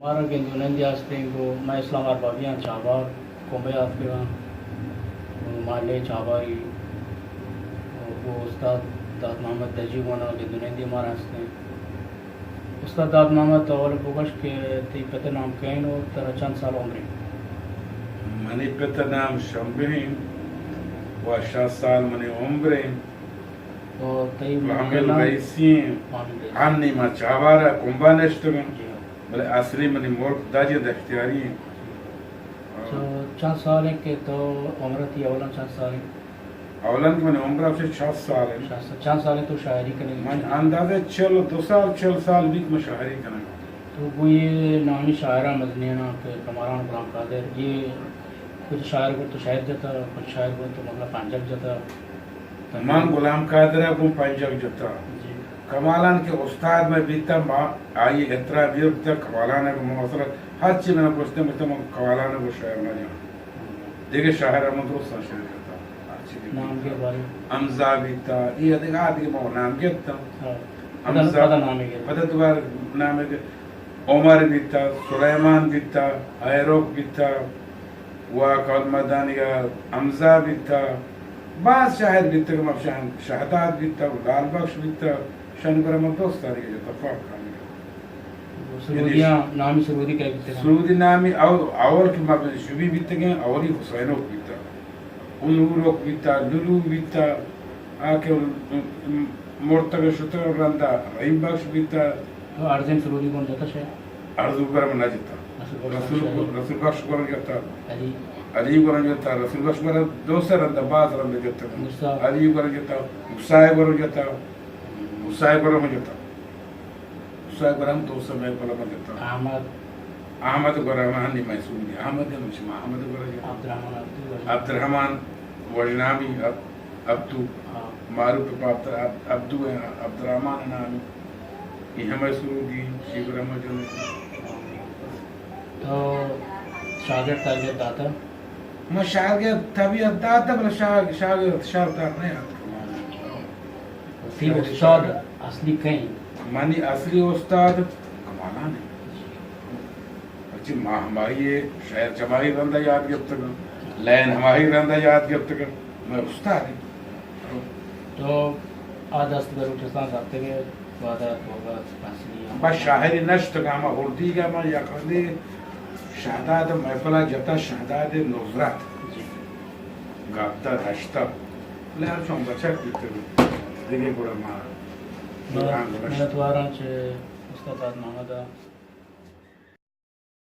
مارا گند و نندی ہستیں، گوں مئے اسلام اربابیاں چابہار کنبہ ءَ آتکگاں، گوں محلہ چابہاری، گوں استاد داد محمد دجی گونا گند و نندی مارا ہستیں۔ استاد داد محمد، تو اول بگوش کہ تئی پت ءِ نام کئے اِنت و ترا چند سال عمر اِنت؟ منی پت ءِ نام شمبے اِنت و شصت سال منی عمر اِنت۔ تو تئی و مات ءِ نام؟ رئیسی اِنت۔ حامد رئیسی۔ ہنی ما چابہار ءَ کنبہ ءَ نشتگاں۔ جی ہاں۔ بلے اصلی منی ملک داجند اختیاری اِنت۔ تو چند سال اِنت کہ تو عمر تئی اولاً چند سال اِنت؟ اولاً کہ منی عمر ءَ چہ شصت سال اِنت۔ شصت سال۔ چند سال اِنت تو شاعری کنگ ءَ؟ من اندازہ چل و دو سال، چل سال بیت من شاعری کنگ ءَ۔ تو گوں اے نامی شاعراں مزنیناں کہ کمالان، غلام قادر، اے کجا شاعر گوں تو شاعر جتا، کجا شاعر گوں تو مطلب پنجگ جتا؟ من غلام قادر ءَ گوں پنجگ جتا۔ جی۔ کمالان کہ استاد مئے بیتا، ما آئی احترام ایر بیتا، کمالان ءَ گوں ما مثلاً ہرچی من گوشتے، گوشتے من کمالان ءَ گوں شاعر نہ جناں۔ دگہ شاعر ءَ من درستاں شعر جتا۔ ہرچی کہ نام بیتا۔ گے بارے؟ حمزہ بیتا، اے دگہ، آ دگہ ما نام گپتا۔ ہاں۔ حمزہ، پدا، پدا نام گے۔ پدا دوبارہ نام گے۔ عمر بیتا، سلیمان بیتا، ایروک بیتا، و کال مدانی ءَ حمزہ بیتا، باز شاعر بیتگ، مفشان شہداد بیتا، لال بخش بیتا، شانی گورا من دوست داری جتا، فوق کاری۔ سرودیاں، یعنی نامی سرودی کئے بیتگ؟ سرودی نامی او-، اول کہ ما شبی بیتگیں، اولی حسینوک بیتا، انوروک بیتا، لولو بیتا، آ کہ مرتگ شتگ رندا رحیم بخش بیتا۔ تو ارزین سرودی گون جتا شے؟ ارزو گورا من نہ جتا۔ رسول بخش، رسول بخش گورا جتا۔ علی۔ علی گورا جتا، رسول بخش گورا دو سے رندا، باز رندا جتا۔ موسیٰ۔ علی گورا جتا، موسیٰ گورا جتا۔ موسیٰ گورا من جتا۔ موسیٰ گورا ہم دو سے مئے پلا من جتا۔ احمد۔ احمد گورا من ہنی مئے سرودی۔ احمد ہم شما احمد گورا جتا۔ عبدالرحمن عبدو۔ عبدالرحمن وژنامی، عب-، عبدو۔ ہاں۔ معروف پہ عبد-، عب-، عبدو ءِ، عبدالرحمن ءِ نامی۔ اے ہمے سرودی، شیخ رحمت جان۔ تو شاگرد تربیت داتا؟ من شاگرد تربیت داتا، بلے شاگ-، شاگرد، شاگرد نہ آتکا۔ تئی استاد اصلی کئے اِنت؟ منی اصلی استاد کمالان اِنت۔ پرچی ما ہمائی ءِ شعر چمائی رندا یاد گپتگ اَنت، لین ہمائی رندا یاد گپتگ اَنت، مئے استاد اِنت۔ تو آ دست بلوچستان رپتگ ئے، پادا توبہ پسنی ہم بس شاعری نشتگ، ہما ہردیگ ءَ ما یک رندے شہداد ءِ محفل ءَ جتا، شہداد نصرت۔ جی۔ گپتا دشتا۔ بلے ہر چون بچک بیتگ، دگہ گڑا ما منت-، منتواراں چہ استاد داد محمد ءَ۔